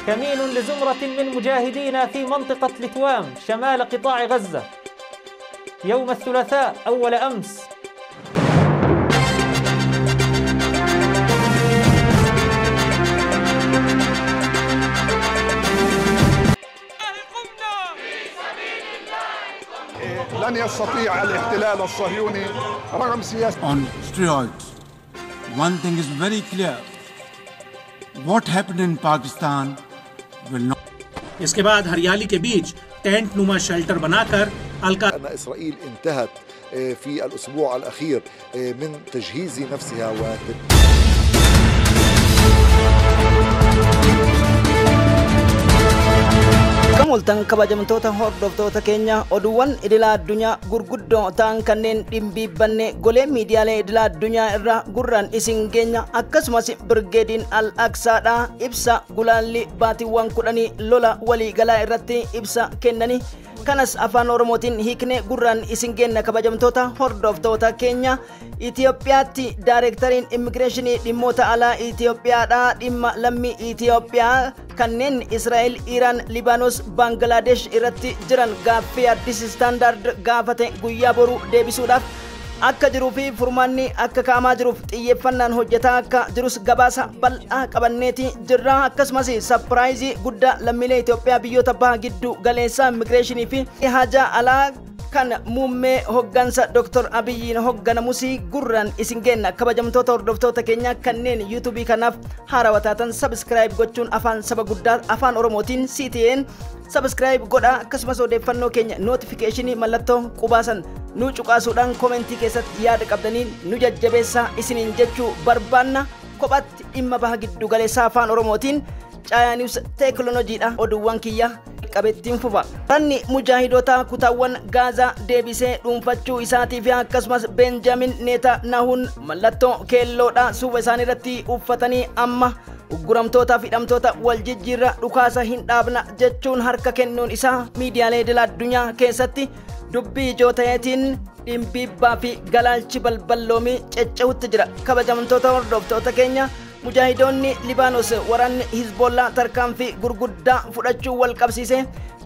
كمين لزمرة من مجاهدين في منطقة لتوام شمال قطاع غزة يوم الثلاثاء أول أمس. لن يستطيع الاحتلال الصهيوني رغم سياسة On steroids. One thing is very clear. What happened in Pakistan will not. इसके बाद हरियाली के बीच टेंट नुमा शेल्टर बनाकर अलका أن إسرائيل انتهت في الأسبوع الأخير من تجهيز نفسها Kamoltan kabajamtoota hordoftoota keenya oduuwwan idila addunyaa gurguddoo ta'an kanneen dhimbiibbanne golee miidiyaalee idila addunyaa irraa gurraan isin geenya akkasumas birgeediin al-Aqsaadhaa ibsa gulaalli baatiiwwan 10 lola waliigalaa irratti ibsa kennanii kanas afaan Oromootiin hiikne gurraan isin geenna kabajamtoota hordoftoota keenya. Itoophiyaatti daayireektariin immigireeshinii dhimmoota alaa Itoophiyaadhaa dhimma lammii Itoophiyaa kanneen Israa'el, Iraan, Libaanos, Baangilaadesh irratti jiran gaaffii Addis Standard gaafate guyyaa boruu deebisuudhaaf akka jiruu fi furmaanni akka ka'amaa jiruuf xiyyeeffannaan hojjetaa akka jirus gabaasa bal'aa qabanneeti jirra. Akkasumas sapiraayizii guddaa lammiilee Itoophiyaa biyyoota baha giddu galeessaa immigireeshinii fi haajaa alaa kan muummee hoggansa Dr. Abiyyiin hogganamus gurraan isin geenna. Kabajamtoota hordoftoota keenya kanneen yuutuubii kanaaf haarawaa taatan sabskiraayib gochuun afaan saba guddaa afaan Oromootiin CTN sabskiraayib godha. Akkasumas odeeffannoo keenya nootifikeeshinii mallattoo qubaasan nu cuqaasuudhaan koomentii keessatti yaada qabdaniin nu jajjabeessaa isiniin jechuu barbaanna. Kophaatti dhimma baha giddu galeessaa afaan Oromootiin Caayaa Niwus teekinooloojiidha. Oduuwwan kiyya qabettiin fufa. Ranni mujaahidoota kutaawwan Gaazaa deebisee dhuunfachuu isaatii fi akkasumas Benjamin Netanyahuun mallattoo keelloodha suufa isaanii irratti uffatanii amma ugguramtootaa fi hidhamtoota wal jijjiirra dhukaasa hin dhaabna jechuun harka kennuun isaa miidiyaalee idil addunyaa keessatti dubbii ijoo ta'eetiin dhimbiibbaa fi galaalchi balballoomii ceccehutti jira. Kabajamtoota hordoftoota keenya mujaahidoonni Libaanos waraanni Hizbollaa tarkaanfii gurguddaa fudhachuu wal qabsiise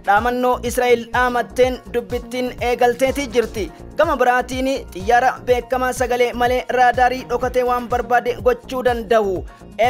dhaamannoo Israa'el dhaamatteen dubbittiin eegalteeti jirti. Gama biraatiin xiyyaara beekamaa sagalee malee raadaarii dhokatee waan barbaade gochuu danda'u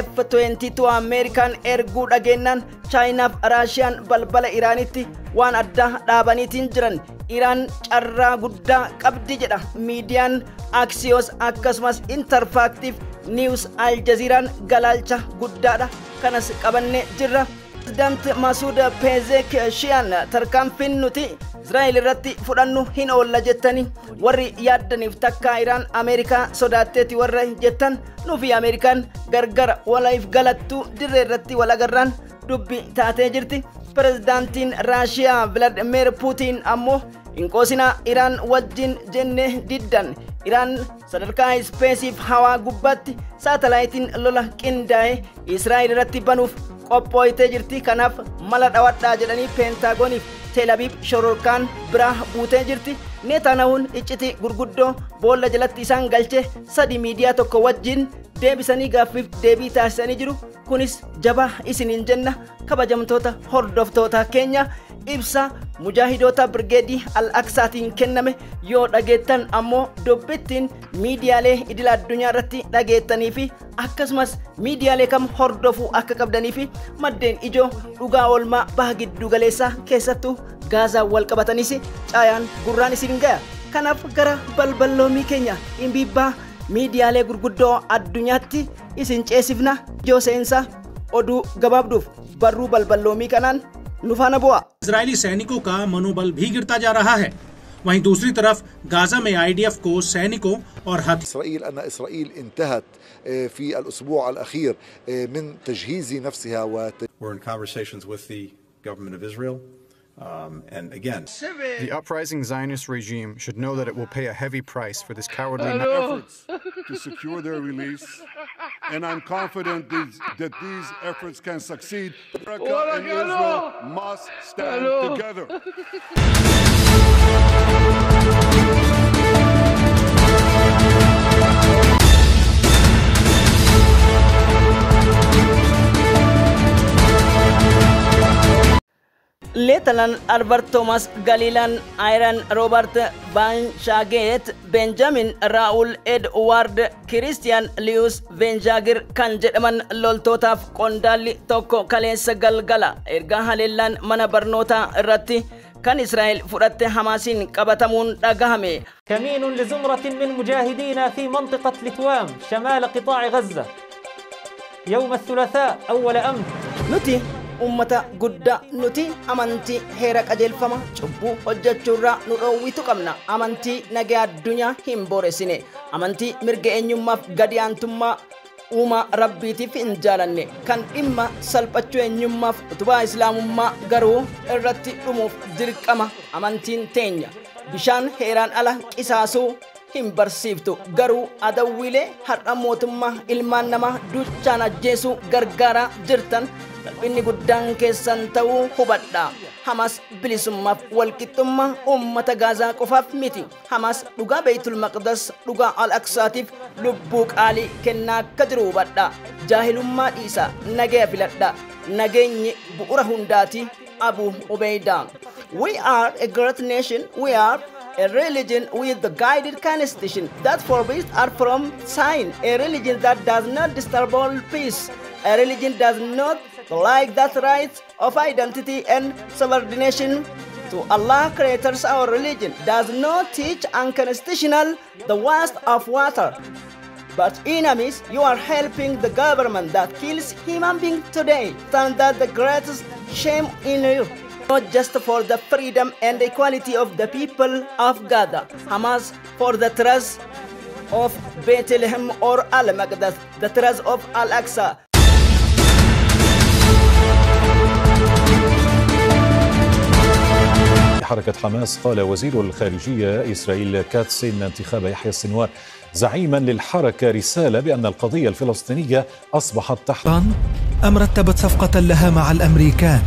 F-22 Ameerikaan erguu dhageenyaan Chaayinaaf Raashiyaan balbala Iraanitti waan addaa dhaabaniitiin jiran. Iraan carraa guddaa qabdi jedha miidiyaan Axios akkasumas Interfactive News Al Jazeeraan galaalcha guddaadha. Kanas qabannee jirra. Pireezidaant Masuud Pezeshkian tarkaanfiin nuti Israa'el irratti fudhannu hin oolla jettanii warri yaaddaniif takkaa Iraan Ameerikaa sodaatteeti warra jettan nuufi Ameerikaan gargara waliif galattuu dirree irratti wal agarraan dubbi taatee jirti. Pireezidaantiin Raashiyaa Vilaadimeer Puutiin ammoo hin qoosinaa Iraan wajjin jenne diddan. Iraan sadarkaa ispeesiif hawaa gubbaatti saatalaayitiin lola qindaa'e Israa'el irratti banuuf qophooytee jirti. Kanaaf mala dhawadhaa jedhanii Peentagooniif Tel Aviv shororkaan biraa buutee jirti. Netanyahuun iccitii gurguddoo boolla jalatti isaan galche sadi miidiyaa tokko wajjin deebisanii gaaffiif deebii taasisanii jiru. Kunis jabaa isiniin jenna kabajamtoota hordoftoota keenya. Ibsa mujaahidoota birgeedii al-Aqsaatiin kenname yoo dhageettan ammoo dubbittiin miidiyaalee idil addunyaa irratti dhageettanii fi akkasumas miidiyaalee kam hordofuu akka qabdanii fi maddeen ijoo dhugaa oolmaa baha giddu galeessaa keessattuu Gaazaa wal qabatanis caayaan gurraan isin gaya. Kanaaf gara balballoomii keenya dhimbiibbaa miidiyaalee gurguddoo addunyaatti isin ceesifna. Ijoo seensaa oduu gabaabduuf barruu balballoomii kanaan nufaana bu'a. Israeli सैनिकों का मनोबल भी गिरता जा रहा है। वहीं दूसरी तरफ गाजा में आईडीएफ को सैनिकों और إسرائيل أن إسرائيل انتهت في الأسبوع الأخير من تجهيز نفسها We're in conversations with the government of Israel. And again, the uprising Zionist regime should know that it will pay a heavy price for this cowardly efforts to secure their release, and I'm confident that these efforts can succeed. America and Israel must stand together. Leetanan Albert Thomas Galiilaan, Ayran Roobert Baanshageet, Benjamin Raa'ul Edward, Kiristiyan Liyus Veenjaagir kan jedhaman loltootaaf qondaalli tokko kaleessa galgala erga haleellaan mana barnootaa irratti kan Israa'el fudhatte Hamaasiin qabatamuun dhagahame. كمين لزمرة من مجاهدين في منطقة لتوام شمال قطاع غزة يوم الثلاثاء أول أمس. Nuti ummata guddaa, nuti amantii heera qajeelfama cubbuu hojjechuurraa nu dhoowwitu qabna. Amantii nagaa addunyaa hin booressine, amantii mirga eenyummaaf gadi aantummaa uumaa rabbiitiif hin jaalanne, kan dhimma salphachuu eenyummaaf utubaa islaamummaa garuu irratti dhumuuf dirqama. Amantiin teenya bishaan heeraan ala qisaasuu hin barsiiftu, garuu adawwiilee har'a mootummaa ilmaan namaa duchaan ajjeesuu gargaaraa jirtan salphinni guddaan keessan ta'uu hubadha. Hamas bilisummaaf walqixxummaa uummata Gaazaa qofaaf miti. Hamas dhugaa Beeytul Maqdas, dhugaa Al-Aqsaatiif lubbuu qaalii kennaa akka jiru hubadha. Jaahilummaa dhiisa, nagaya filadha. Nageenyi bu'ura hundaati. Abu Ubaidah. We are a great nation. We are a religion with the guided constitution that forbids us from sin, a religion that does not disturb all peace, a religion does not like that right of identity and subordination to Allah creators. Our religion does not teach unconstitutional the waste of water. But enemies, you are helping the government that kills human beings today. And that the greatest shame in you. Not just for the freedom and equality of the people of Gaza, Hamas for the trust of Bethlehem or Al-Maqdis, the trust of Al-Aqsa. حركة حماس. قال وزير الخارجية إسرائيل كاتس إن انتخاب يحيى السنوار زعيما للحركة رسالة بأن القضية الفلسطينية أصبحت تحت. أم رتبت صفقة لها مع الأمريكان؟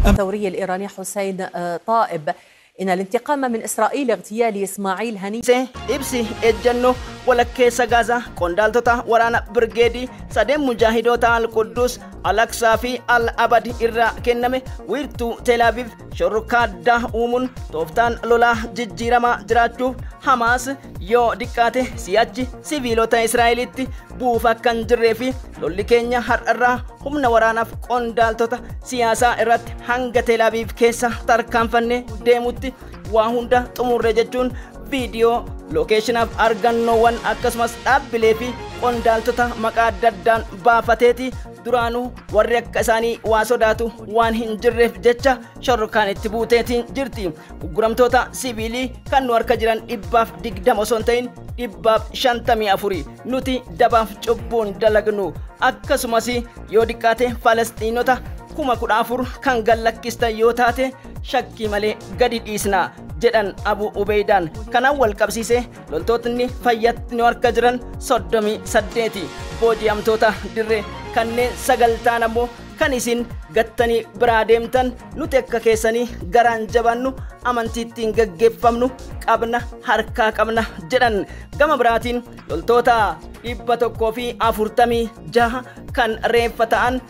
الثوري الإيراني حسين طائب إن الانتقام من إسرائيل اغتيال إسماعيل هنية. Ibsi ejjennoo walakkeessa Gaazaa qondaaltota waraana birgeedii sadeen mujaahidoota Al-Quddus, Al-Aqsaa fi Al-Abad irraa kenname wiirtuu Teelaaviv shororkaa addaa uumuun tooftaan lolaa jijjiiramaa jiraachuuf Hamaas yoo diqqaate si'achi siviilota Israa'elitti buufa kan jirree fi lolli keenya har'arraa humna waraanaaf qondaaltota siyaasaa irratti hanga Teelaaviv keessa tarkaanfannee deemutti waa hunda xumurre jechuun viidiyoo lookeeshinaaf argannoowwan akkasumas dhaabbilee fi qondaaltota maqaa adda addaan baafateeti. Duraanuu warri akka isaanii waa sodaatu waan hin jirreef jecha shororkaan itti buuteetiin jirti. Gurguramtoota siviilii kan nu harka jiran 120 osoo hin ta'in 154 nuti dabaaf cubbuun dalagnu. Akkasumas yoo diqqaate Falasxiinota 14,000 kan gallakkistan yoo taate shakkii malee gadi dhiisna jedhan Abu Ubeydaan. Kanaan wal qabsiise loltootni fayyatti nu harka jiran 38, booji'amtoota dirree kanneen 9 ta'an ammoo kan isin gattanii biraa deemtan. Nuti akka keessanii garaan jabaannu amantiittiin gaggeeffamnu qabna, harkaa qabna jedhan. Gama biraatiin loltoota 146 kan reeffa ta'an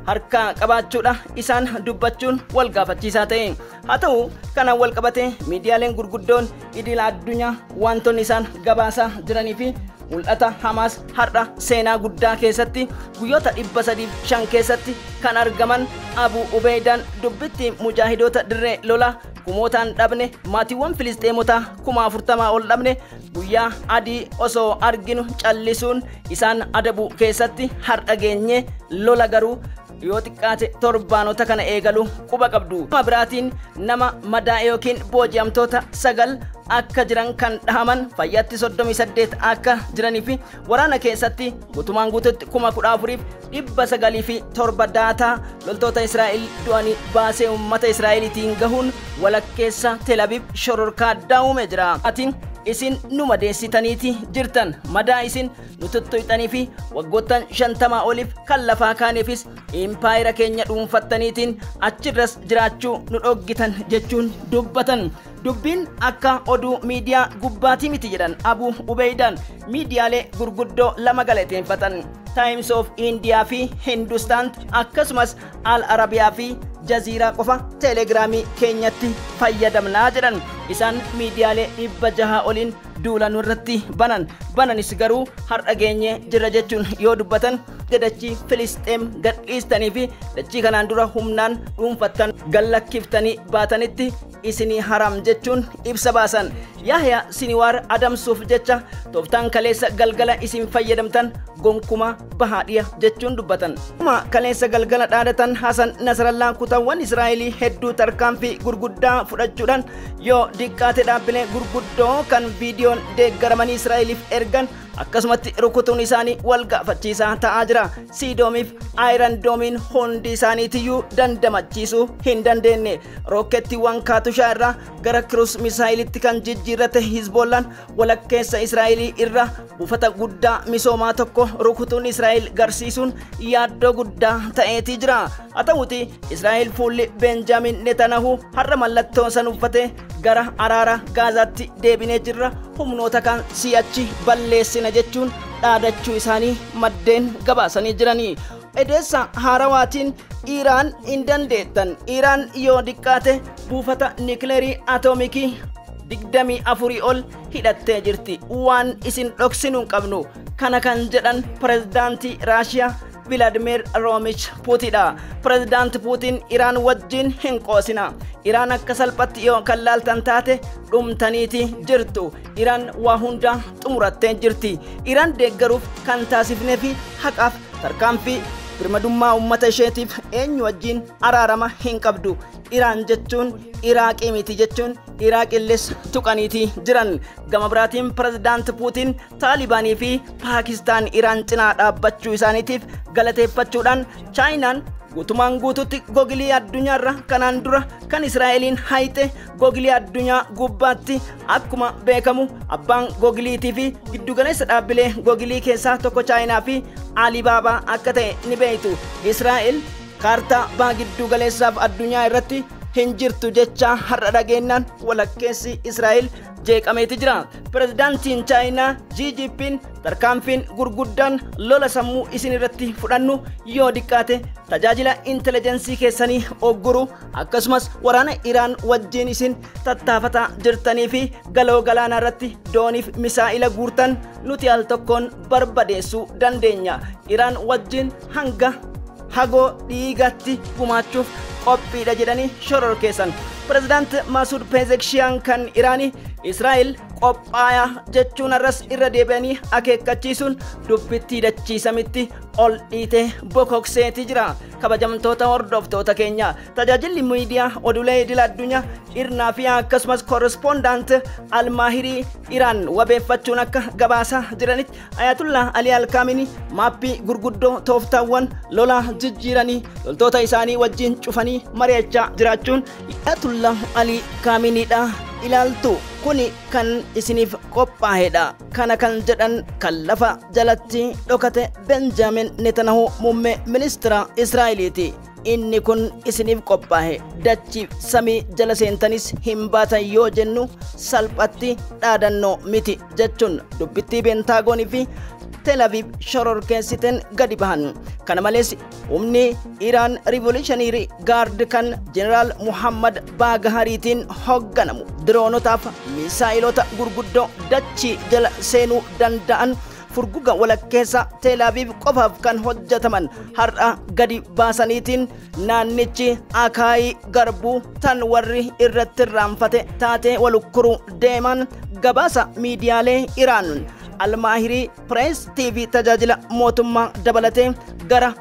harkaa qabaachuudha isaan dubbachuun wal gaafachiisaa ta'e. Haa ta'u kanaan wal qabate miidiyaaleen gurguddoon idil addunyaa wantoonni isaan gabaasaa jiranii fi mul'ata Hamaas har'a seenaa guddaa keessatti guyyoota 305 keessatti kan argaman Abu Ubeydaan dubbitti mujaahidoota dirree lolaa kumootaan dhabne, maatiiwwan Filisxeemotaa 40,000 ol dhabne, guyyaa adii osoo arginu callisuun isaan adabuu keessatti har'a geenye, lola garuu yoo xiqqaate torbaanota kana eegalu quba qabdu. Gama biraatiin nama madaa'e yookiin booji'amtoota 9 akka jiran kan dhahaman fayyaatti 38 akka jiranii fi waraana keessatti guutumaan guututti 14,907 daataa loltoota Israa'el du'anii baasee uummata Israa'eliitiin gahuun walakkeessa Tel Aviv shororkaa addaa uume jira. Atiin isin nu madeessitaniiti jirtan, madaa isin nu tuttuqxanii fi waggoottan 50 oliif kan lafaa kaaneefis impaayera keenya dhuunfattaniitiin achirras jiraachuu nu dhoggitan jechuun dubbatan. Dubbiin akka oduu miidiyaa gubbaatii miti jedhan Abu Ubeydaan. Miidiyaalee gurguddoo lama galateeffatan. Times of India fi Hindustan akkasumas Al Arabiyaa fi Jaziiraa qofa Telegiraamii keenyatti fayyadamnaa jedhan. Isaan miidiyaalee 600 oliin duula nurratti banan. Bananis garuu har'a geenyee jirra jechuun yoo dubbatan dachii Filisxeem gadhiistanii fi dachii kanaan dura humnaan dhuunfattan gallakkiftanii baatanitti isinii haram jechuun ibsa baasan. Yahya Siniwaar adamsuuf jecha tooftaan kaleessa galgala isin fayyadamtan gonkumaa bahaadhiya jechuun dubbatan. Kaleessa galgala dhaadatan Hasan Nasrallaan kutaawwan Israa'elii hedduu tarkaanfii gurguddaa fudhachuudhaan yoo diqqaate dhaabbilee gurguddoo kan viidiyoon deeggaramanii Israa'eliif ergan akkasumatti rukutuun isaanii wal gaafachiisaa ta'aa jira. Siidoomiif Iron Doomiin hundi isaaniitiyyuu dandamachiisuu hin dandeenye. Rookettiiwwan Kaatushaa irraa gara Kiruus misaayilitti kan jijjiirrate Hizbollaan walakkeessa Israa'elii irra buufata guddaa misoomaa tokko rukutuun Israa'el garsiisuun yaaddoo guddaa ta'eetii jira. Haa ta'uuti Israa'el fuulli Benjaamin Netanyahu har'a mallattoo san uffatee gara araara Gaazaatti deebinee jirra, humnoota kan si'achi balleessina jechuun dhaadachuu isaanii maddeen gabaasanii jiranii. Edeessa haarawaatiin Iraan hin dandeettan. Iraan yoo diqqaate buufata nikileerii atoomikii 24 ol hidhattee jirti. Waan isin dhoksinu hin qabnu. Kana kan jedhan pirezidaantii Raashiyaa Vladimir Romich Putinidha. Pirezidaanti Putin Iraan wajjin hin qoosina. Iraan akka salphatti yoo kan laaltan taate dhumtaniiti jirtu. Iraan waa hunda xumurattee jirti. Iraan deeggaruuf kan taasifnee fi haqaaf tarkaanfii birmadummaa uummata isheetiif eenyu wajjin araarama hin qabdu. Iraan jechuun Iraaqii miti jechuun Iraaqilles tuqaniiti jiran. Gama biraatiin pirezidaanti Putin Taalibaanii fi Paakistaan Iraan cinaa dhaabbachuu isaaniitiif galateeffachuudhaan Chaayinaan guutumaan guututti gogilii addunyaarra kanaan dura kan Israa'eliin hayxe gogilii addunyaa gubbaatti akkuma beekamu abbaan gogiliitii fi giddugaleessa dhaabbilee gogilii keessaa tokko Chaayinaa fi Alibaabaa akka ta'e ni beektu. Israa'el kaartaa baha giddugaleessaaf addunyaa irratti hin jirtu jecha har'a dhageenyaan walakkeessi Israa'el jeeqameeti jira. Pirezidaantiin Chaayinaa Xi Jinping tarkaanfiin gurguddaan lola sammuu isin irratti fudhannu yoo diqqaate tajaajila intelligensii keessanii ogguru akkasumas waraana Iraan wajjin isin tattaafataa jirtanii fi galoo galaanaa irratti dooniif misaa'ila guurtan nuti al tokkoon barbadeessuu dandeenya. Iraan wajjin hanga hagoo dhiigatti gumaachuuf qophiidha jedhanii shororkeessan. Pirezidaant Masuud Pezeshkian kan Iraanii Israa'el qophaayaa jechuun arras irra deebi'anii akeekkachiisuun dubbittii dachiisamitti ol dhiitee bokokseeti jira. Kabajamtoota hordoftoota keenya tajaajilli miidiyaa oduulee idil addunyaa Irnaa fi akkasumas korrespondaant Almaahirii Iraan wabeeffachuun akka gabaasaa jiranitti Ayatullah Ali Alkaamini maappii gurguddoo tooftaawwan lolaa jijjiiranii loltoota isaanii wajjin cufanii mari'achaa jiraachuun Ayatullah Ali Kaaminiidha ilaaltu. Kuni kan isiniif qophaa'edha. Kana kan jedhan kan lafa jalatti dhokate Benjaamin Netanyahu muummee ministeera Israa'eliiti. Inni kun isiniif qophaa'e. Dachii samii jala seentanis hin baatan yoo jennu salphatti dhaadannoo miti jechuun dubbittii Peentaagoonii fi Tel Aviv shororkeessiteen gadi bahan. Kana malees humni Iraan Revolutionary Guard kan Jeneraal Muhammad Baagahariitiin hoogganamu diroonotaaf misaa'ilota gurguddoo dachii jala seenuu danda'an furguga walakkeessa Tel Aviv qofaaf kan hojjetaman har'a gadi baasaniitiin naannichi akaayii garbuu tan warri irratti irraanfate taatee walukkuruu deeman gabaasa miidiyaalee Iraan Almaahirii Press TV tajaajila mootummaa dabalatee gara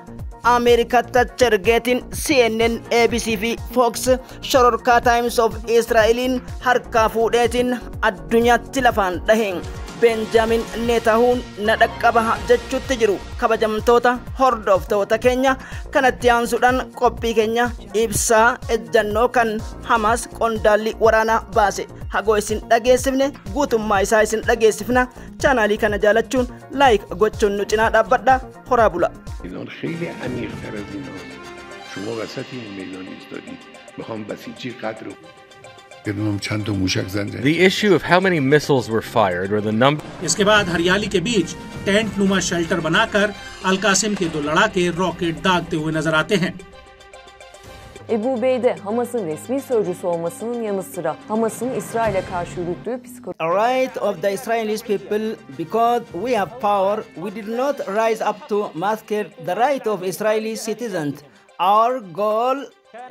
Ameerikaatti achi ergeetiin CNN, ABC fi Fox shororkaa Times of Israa'eliin harkaa fuudheetiin addunyaatti lafaan dhahe. Benjaamin Netanyahuun na dhaqqaba jechuutti jiru. Kabajamtoota hordoftoota keenya kanatti aansuudhaan qophii keenya ibsaa ejjannoo kan Hamaas qondaalli waraanaa baase hagoo isin dhageessifne guutummaa isaa isin dhageessifna. Chaanaalii kana jaalachuun laayik gochuun nu cinaa dhaabbadha. Horaa bula. میدان خیلی عمیق‌تر از ایناست. شما وسط این میدان ایستادید. میخوام بسیجی قدر The issue of how many missiles were fired or the number इसके बाद हरियाली के बीच Tent नुमा शेल्टर बनाकर अल-कासिम के 2 लड़ाके रॉकेट दागते हुए नजर आते हैं। Ebu Ubeyde, Hamas'ın resmi sözcüsü olmasının yanı sıra Hamas'ın İsrail'e karşı yürüttüğü psikolojik right of the Israeli people, because we have power, we did not rise up to massacre the right of Israeli citizens. Our goal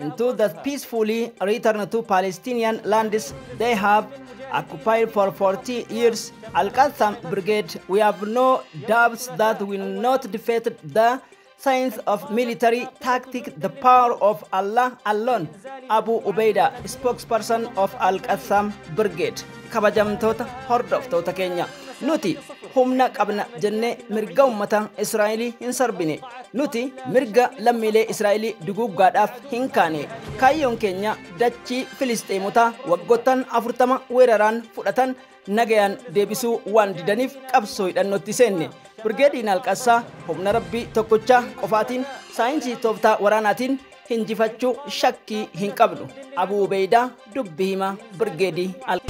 into the peacefully return to Palestinian lands they have occupied for 40 years. Al-Qassam Brigade, we have no doubts that will not defeat the science of military tactic, the power of Allah alone. Abu Ubaida, spokesperson of Al-Qassam Brigade. Kabajamtoota hordoftoota keenya, nuti humna qabna jennee mirga ummata Israa'elii hin sarbine. Nuti mirga lammiilee Israa'elii duguuggaadhaaf hin kaane. Kaayyoon keenya dachii Filisxeemotaa waggoottan 40 weeraraan fudhatan nagayaan deebisuu waan didaniif qabsoo hidhannootti seenne. Birgeediin Alqassaa humna Rabbii tokkochaa qofaatiin saayinsii tooftaa waraanaatiin hinjifachuu shakkii hin qabnu. Abuu Ubeydaa, dubbii himaa Birgeedii Al.